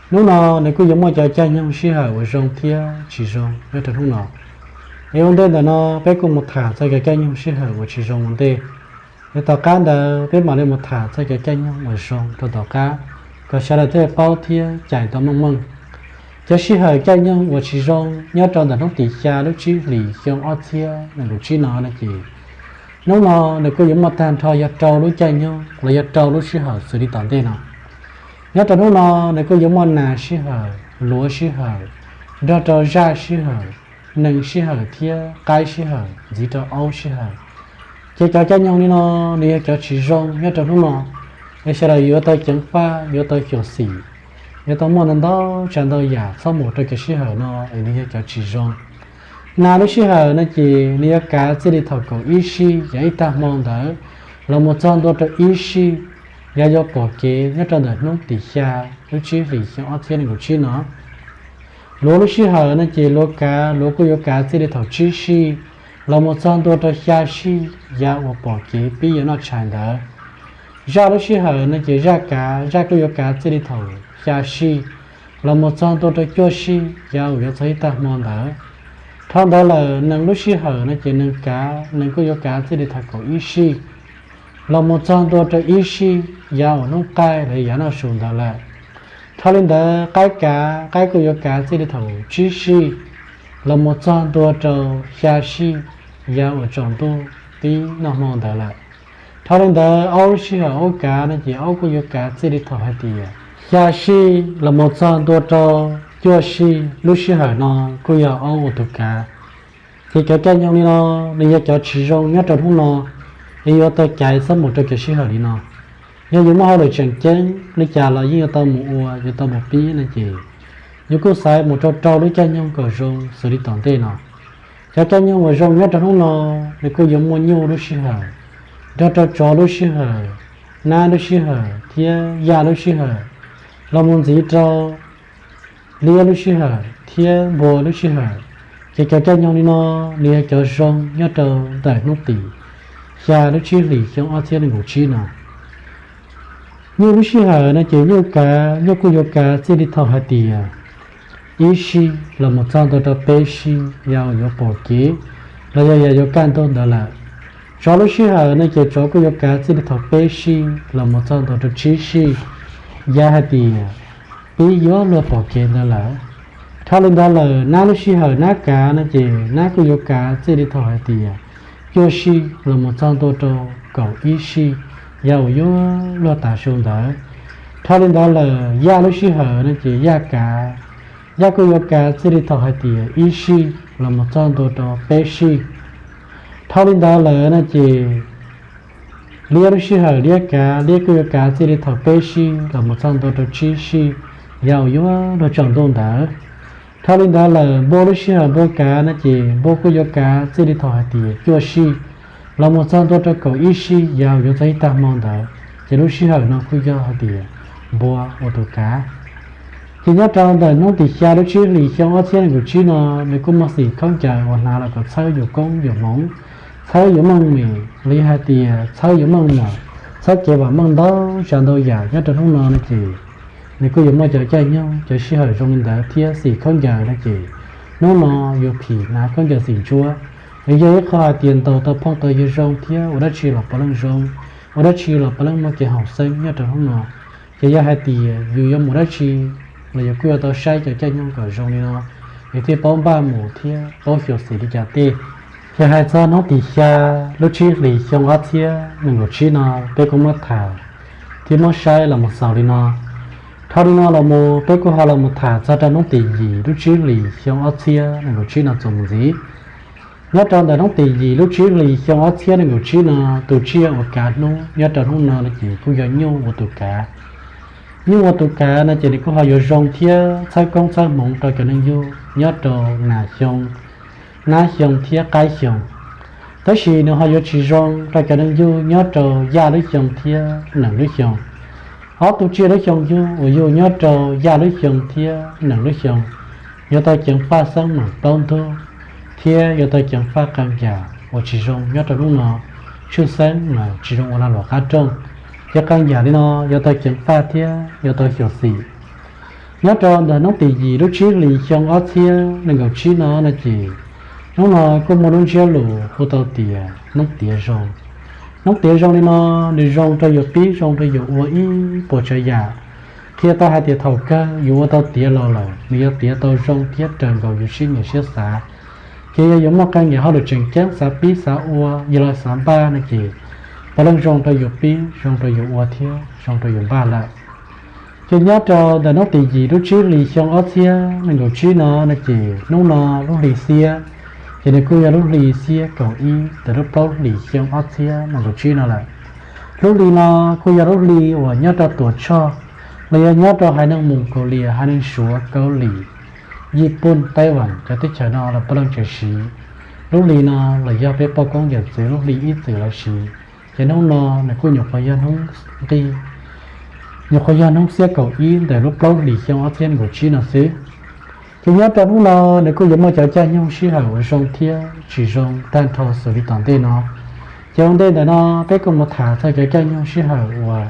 hnub no nws kuj yuav muaj cov caij nyoog sij hawm uas zoo thiab tsis zoo nyob rau hnub no. Es ua ntej ntawm no peb kuj mus tham txog cov caij nyoog sij hawm uas tsis zoo ua ntej, es tom qab ntawd peb mam li mus tham txog cov caij nyoog uas zoo rau tom qab, kom sawv daws thiaj paub thiab cais tau meej meej. Cov sij hawm caij nyoog uas tsis zoo nyob rau ntawm hnub tim xya lub tsib hlis xyoo ob txhiab nees nkaum tsib no no ces hnub no nws kuj yuav muaj tag nrho yog rau lub caij nyoog los yog rau lub sij hawm xws li tom ntej no. Nyob rau hnub no nws kuj yuav muaj nas sij hawm, luav sij hawm, nrog rau zaj sij hawm, nees sij hawm thiab qaib sij hawm ntxiv rau aub sij hawm. Ces cov caij nyoog li no nws yog cov tsis zoo nyob rau hnub no, es sawv daws yuav tau ceev faj, yuav tau xyuam xim, yuav tau muaj ntau ntau tsav ntau yam txhob mus rau cov sij hawm no es nws yog cov tsis zoo. Nas lub sij hawm no ces nws yuav kav txij li thaum kaum ib sij yav ib tag hmo ntawd los mus txog ntua rau ib sij yav yuav pom kev nyob rau ntawm hnub tim xya lub tsib hlis xyoo ob txhiab nees nkaum tsib no. Luav lub sij hawm no ces luav kav, luav kuj yuav kav txij li thaum tsib sij los mus txog ntua rau xya sij yav uas pom kev pib yuav noj tshais ntawd. Zaj lub sij hawm no ces zaj kav, zaj kuj yuav kav txij li thaum xya sij los mus txog ntua rau cuaj sij yav uas yuav txog ib tag hmo ntawd. Dhau ntawd lawm nees lub sij hawm no ces nees kav, nees kuj yuav kav txij li thaum kaum ib sij los mus txog ntua rau ib sij yav uas hnub qaij los yav noj su ntawd lawm. Dhau li ntawd qaib kav, qaib kuj yuav kav txij li thaum tsib sij los mus txog ntua rau xya sij yav uas tsaus ntuj tib noj hmo ntawd lawm. Dhau li ntawd aub lub sij hawm aub kav no ces aub kuj yuav kav txij li thaum hais tias xya sij los mus txog ntua rau cuaj sij, lub sij hawm no kuj yog aub ua tus kav. Ces cov caij nyoog li no nws yog cov tsis zoo nyob rau hnub no, es yuav tau caiv txhob mus rau cov sij hawm li no. Yog yus muaj hauj lwm tseem ceeb li cas los yeej yuav tau mus ua, yuav tau mus pib no ces yus kuj xaiv mus rau rau lub caij nyoog kom zoo xws li tom ntej no. Cov caij nyoog uas zoo nyob rau hnub no nws kuj yuav muaj nyuj lub sij hawm, nrog rau tsov lub sij hawm, nab lub sij hawm thiab yaj lub sij hawm, los mus ntxiv rau liab lub sij hawm thiab npua lub sij hawm. Ces cov caij nyoog li no nws yog cov zoo nyob rau ntawm hnub tim xya lub tsib hlis xyoo ob txhiab nees nkaum tsib no. Nyuj lub sij hawm no ces nyuj kav, nyuj kuj yuav kav txij li thaum hais tias ib sij los mus txog ntua rau peb sij yam uas yuav pom kev los yog yam yuav kaj ntug ntawd lawm. Tsov lub sij hawm no ces tsov kuj yuav kav txij li thaum peb sij los mus txog ntua rau tsib sij yam hais tias pib yuav luag pom kev ntawd lawm. Dhau li ntawd lawm nab lub sij hawm nab kav no ces nab kuj yuav kav txij li thaum hais tias cuaj sij los mus txog ntua rau kaum ib sij yam uas yuav luag tav su ntawd. Dhau li ntawd lawm yaj lub sij hawm no ces yaj kav, yaj kuj yuav kav txij li thaum hais tias ib sij los mus txog ntua rau peb sij. Dhau li ntawd lawm no ces liab lub sij hawm liab kav, liab kuj yuav kav txij li thaum peb sij los mus txog ntua rau tsib sij yam uas yuav luag tsaus ntuj ntawd. Dhau li ntawd lawm npua lub sij hawm npua kav no ces npua kuj yuav kav txij li thaum hais tias cuaj sij los mus txog ntua rau kaum ib sij yam uas yuav txog ib tag hmo ntawd. Ces lub sij hawm no kuj yog hais tias npua ua tus kav. Ces nyob rau ntawm hnub tim xya lub tsib hlis xyoo ob txhiab nees nkaum tsib no, nws kuj muaj xim khaub ncaws uas hnav los kom txhawb yus koob yus hmoov, txhawb yus meej mem los yog hais tias txhawb yus meej mom, txhawb kev vam meej ntau tsav ntau yam. Nyob rau hnub no no ces nws kuj yuav muaj cov caij nyoog cov sij hawm zoo li ntawd thiab xim khaub ncaws no ces hnub no yuav phim hnav khaub ncaws xim ntsuab, nws yog ib qho hais tias ntaus tau phooj tau ywg zoo thiab ua dab tsi los puav leej zoo, ua dab tsi los puav leej muaj kev haum xeeb nyob rau hnub no. Ces yog hais tias yus yuav mus dab tsi los yus kuj yuav tau saib cov caij nyoog kom zoo li no, yus thiaj paub npaj mus thiab paub xyuam xim li cas tej. Ces hais txog hnub tim xya lub tsib hlis xyoo ob txhiab nees nkaum tsib no, peb kuj muab tham thiab muab saib los mus xaus li no. Dhau li no los mus peb kuj ho los mus tham txog rau hnub tim yim lub tsib hlis xyoo ob txhiab nees nkaum tsib no txuas mus ntxiv. Nyob rau ntawm hnub tim yim lub tsib hlis xyoo ob txhiab nees nkaum tsib no, tus tsiaj uas kav hnub nyob rau hnub no no ces kuj yog nyuj ua tus kav. Nyuj ua tus kav no ces nws kuj ho yuav zoo thiab txhawb koob txhawb hmoov rau cov neeg yug nyob rau nas xyoo, nab xyoo thiab qaib xyoo. Tab sis nws ho yuav tsis zoo rau cov neeg yug nyob rau yaj lub xyoo thiab nees lub xyoo. Ob tug tsiaj lub xyoo yug uas yug nyob rau yaj lub xyoo thiab nees lub xyoo yuav tau ceev faj xeeb mas plaub ntug, thiab yuav tau ceev faj qee yam uas tsis zoo nyob rau hnub no, tshwj xeeb mas tsis zoo ua lag luam qab rooj. Ces qee yam li no yuav tau ceev faj thiab yuav tau xyuam xim. Nyob rau ntawm hnub tim yim lub tsib hlis xyoo ob txhiab nees nkaum tsib no no ces hnub no kuj muaj lub ntsiab lus hu tau tias hnub tiav zoo. Hnub tiav zoo li no, nws zoo rau yus pib zoo rau yus ua ib puas tsav yam. Qhia tau hais tias thaum kawg yus ua tau tiav los lawm nws yuav tiav tau zoo thiab raws nkaus yus siab nyiam siab xav. Ces yog yuav muaj qee yam hauj lwm tseem ceeb xav pib xav ua, yog los xav npaj no ces puav leej zoo rau yus pib, zoo rau yus ua thiab zoo rau yus npaj lawm. Ces nyob rau ntawm hnub tim yim lub tsib hlis xyoo ob txhiab nees nkaum tsib no no ces hnub no lub hli xiab, ces nws kuj yog lub hli xiab kaum ib ntawm lub plaub hlis xyoo ob txhiab nees nkaum tsib no lawm. Lub hli no kuj yog lub hli uas nyob rau Tuam Tshoj, los yog nyob rau haiv neeg Mus Kaus Lias, haiv neeg Suav, Kaus Lim, Yij Pooj, Taij Vam cov teb chaws no los puav leej tseem siv. Lub hli no los yog peb poj koob yawm txwv lub hli ib txwm lawv siv. Ces hnub no nws kuj nyuam qhuav yog hnub nqi, nyuam qhuav yog hnub xiab kaum ib ntawm lub plaub hlis xyoo ob txhiab nees nkaum tsib no xwb. Ces nyob rau hnub no nws kuj yuav muaj cov caij nyoog sij hawm uas zoo thiab tsis zoo tag nrho xws li tom ntej no. Ces ua ntej ntawm no peb kuj mus tham txog cov caij nyoog sij hawm uas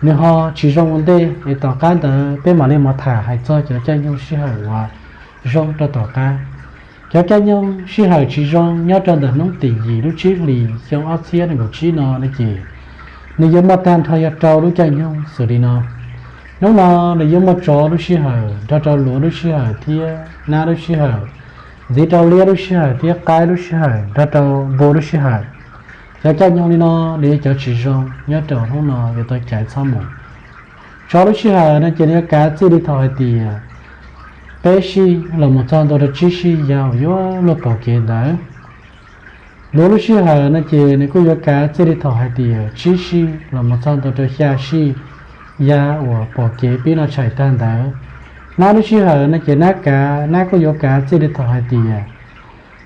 nws ho tsis zoo ua ntej es tom qab ntawd peb mam li mus tham hais txog cov caij nyoog sij hawm uas zoo rau tom qab. Cov caij nyoog sij hawm tsis zoo nyob rau ntawm hnub tim yim lub tsib hlis xyoo ob txhiab nees nkaum tsib no no ces nws yuav muaj tag nrho yog rau lub caij nyoog xws li no. Hnub no nws yuav muaj tsov lub sij hawm nrog rau luav lub sij hawm thiab nab lub sij hawm, ntxiv rau liab lub sij hawm thiab qaib lub sij hawm nrog rau npua lub sij hawm. Cov caij nyoog li no nws yog cov tsis zoo nyob rau hnub no yuav tau caiv txhob mus. Tsov lub sij hawm no ces nws yuav kav txij li thaum hais tias peb sij los mus txog ntua rau tsib sij yam uas yuav luag pom kev ntawd. Luav lub sij hawm no ces nws kuj yuav kav txij li thaum hais tias tsib sij los mus txog ntua rau xya sij yam uas pom kev pib noj tshais tag ntawd. Nab lub sij hawm no ces nab kav, nab kuj yuav kav txij li thaum hais tias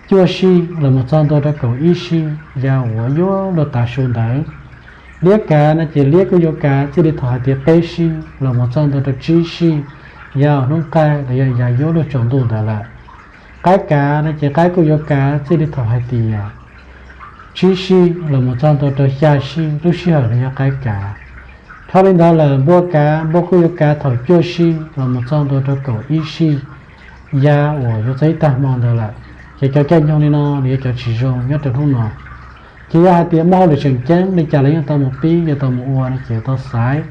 cuaj sij los mus txog ntua rau kaum ib sij yam uas yuav luag tav su ntawd. Liab kav no ces liab kuj yuav kav txij li thaum hais tias peb sij los mus txog ntua rau tsib sij yav uas hnub qaij los yog yav yuav luag tsaus ntuj ntawd lawm. Qaib kav no ces qaib kuj yuav kav txij li thaum hais tias tsib sij los mus txog ntua rau xya sij lub sij hawm no yog qaib kav. Dhau li ntawd lawm npua kav, npua kuj yuav kav thaum cuaj sij los mus txog ntua rau kaum ib sij yav uas yuav txog ib tag hmo ntawd lawm. Ces cov caij nyoog li no nws yog cov tsis zoo nyob rau hnub no. Ces yog hais tias muaj hauj lwm tseem ceeb li cas los yeej tau mus pib, yeej tau mus ua no ces tau xaiv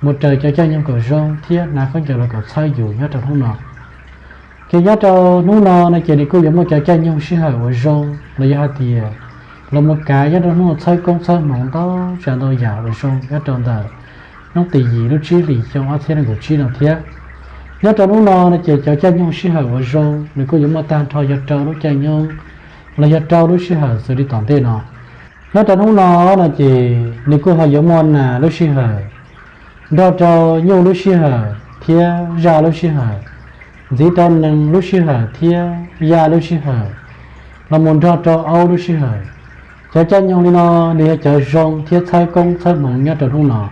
mus raws cov caij nyoog kom zoo thiab hnav khaub ncaws los kom txhawb yus nyob rau hnub no. Ces nyob rau hnub no no ces nws kuj yuav muaj cov caij nyoog sij hawm uas zoo los yog hais tias los mus kav nyob rau hnub no txhawb koob txhawb hmoov ntau tsav ntau yam uas zoo nyob rau ntawm hnub tim yim lub tsib hlis xyoo ob txhiab nees nkaum tsib no thiab. Nyob rau hnub no no ces cov caij nyoog sij hawm uas zoo nws kuj yuav muaj tag nrho yog rau lub caij nyoog los yog rau lub sij hawm xws li tom ntej no. Nyob rau hnub no no ces nws kuj ho yuav muaj nas lub sij hawm, nrog rau nyuj lub sij hawm thiab zaj lub sij hawm, ntxiv rau nees lub sij hawm thiab yaj lub sij hawm, los mus nrog rau aub lub sij hawm. Cov caij nyoog li no nws yog cov zoo thiab txhawb koob txhawb hmoov nyob rau hnub no.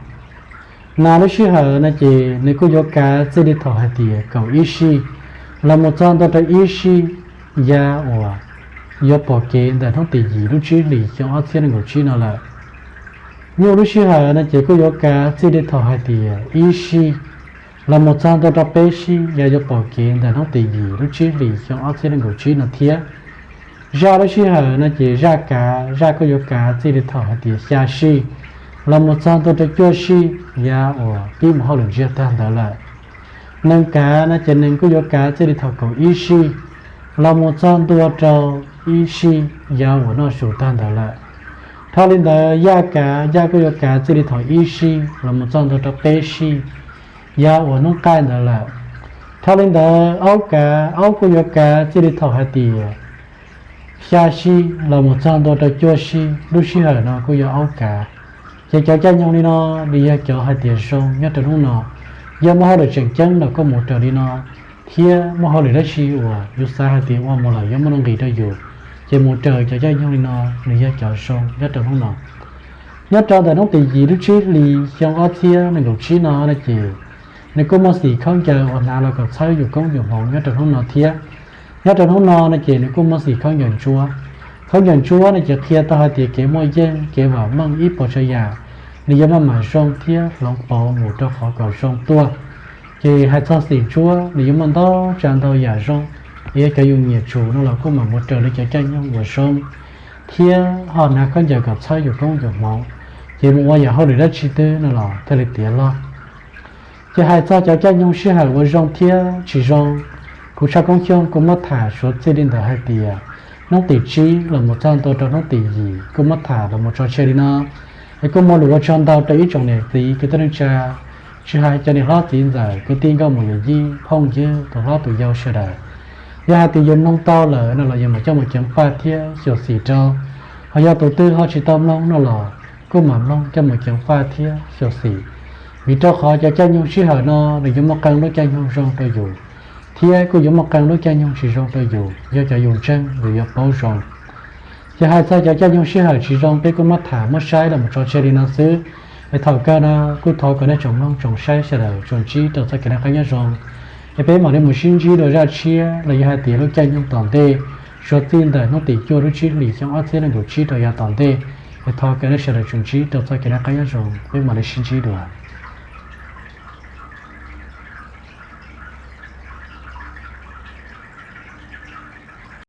Nas lub sij hawm no ces nws kuj yuav kav txij li thaum hais tias kaum ib sij los mus txog ntua rau ib sij yav uas yuav pom kev ntawm hnub tim yim lub tsib hlis xyoo ob txhiab nees nkaum tsib no lawm. Nyuj lub sij hawm no ces kuj yuav kav txij li thaum hais tias ib sij los mus txog ntua rau peb sij yav yuav pom kev ntawm hnub tim yim lub tsib hlis xyoo ob txhiab nees nkaum tsib no thiab. Zaj lub sij hawm no ces zaj kav, zaj kuj yuav kav txij li thaum hais tias xya sij los mus txog ntua rau cuaj sij yav uas pib mus hauj lwm ntsiag tag ntawd lawm. Nees kav no ces nees kuj yuav kav txij li thaum kaum ib sij los mus txog ntua rau ib sij yav uas noj su tag ntawd lawm. Dhau li ntawd yaj kav, yaj kuj yuav kav txij li thaum ib sij los mus txog ntua rau peb sij yav uas hnub qaij ntawd lawm. Dhau li ntawd aub kav, aub kuj yuav kav txij li thaum hais tias xya sij los mus txog ntua rau cuaj sij, lub sij hawm no kuj yog aub kav. Ces cov caij nyoog li no nws yog cov hais tias zoo nyob rau hnub no. Yog muaj hauj lwm tseem ceeb los koj mus raws li no, thiab muaj hauj lwm dab tsi uas yus xav hais tias ua mus lawm yuav muaj nuj nqis rau yus, ces mus raws cov caij nyoog li no nws yog cov zoo nyob rau hnub no. Nyob rau ntawm hnub tim yim lub tsib hlis xyoo ob txhiab nees nkaum tsib no no ces nws kuj muaj xim khaub ncaws uas hnav los kom txhawb yus koob yus hmoov nyob rau hnub no thiab. Nyob rau hnub no no ces nws kuj muaj xim khaub ncaws ntsuab. Khaub ncaws ntsuab no ces qhia tau hais tias kev muaj yeej kev vam meej ib puas tsav yam nws yuav maj mam zoo thiab hloov pauv mus rau qhov kom zoo tuaj. Ces hais txog xim ntsuab nws yuav muaj ntau tsav ntau yam zoo, es yog cov yus nyiam tsum no los kuj mam mus raws li cov caij nyoog uas zoo thiab ho hnav khaub ncaws kom txhawb yus koob yus hmoov, ces mus ua yam hauj lwm dab tsi twg no los thiaj li tiav log. Ces hais txog cov caij nyoog sij hawm uas zoo thiab tsis zoo, kuv Tshaj Koob Xyooj kuj muab tham suav txij li ntawd hais tias hnub tim tsib los mus txog ntua rau hnub tim yim kuj muab tham los mus tso tseg li no. Es kuj muaj lus ua tsaug ntau rau ib tsoom niam txiv kwv tij neej tsa, tsis hais cov niam hlob txiv ntxawm kwv tij nkauj muam yawm yij phooj ywg tus hlob tus yau sawv daws. Yog hais tias yus mloog tau lawm no los yus mam coj mus ceev faj thiab xyuam xim rau. Ho yog tus twg ho tsis tau mloog no los kuj mam mloog coj mus ceev faj thiab xyuam xim. Vim rau qhov cov caij nyoog sij hawm no nws yuav muaj qee lub caij nyoog zoo rau yus, thiab kuj yuav muaj qee lub caij nyoog tsis zoo rau yus, yog cov yus ntseeg yus yuav paub zoo. Ces hais txog cov caij nyoog sij hawm tsis zoo peb kuj muab tham muab saib los mus tso tseg li no xwb. Es thaum kawg no kuj thov kom nej tsoom mloog tsoom saib sawv daws tsuas ntsib rau txoj kev noj qab nyob zoo. Es peb mam li mus sib ntsib dua zaj tshiab los yog hais tias lub caij nyoog tom ntej, suav txij ntawm hnub tim cuaj lub tsib hlis xyoo ob txhiab nees nkaum tsib rau yav tom ntej. Es thov kom nej sawv daws tsuas ntsib rau txoj kev noj qab nyob zoo, peb mam li sib ntsib dua.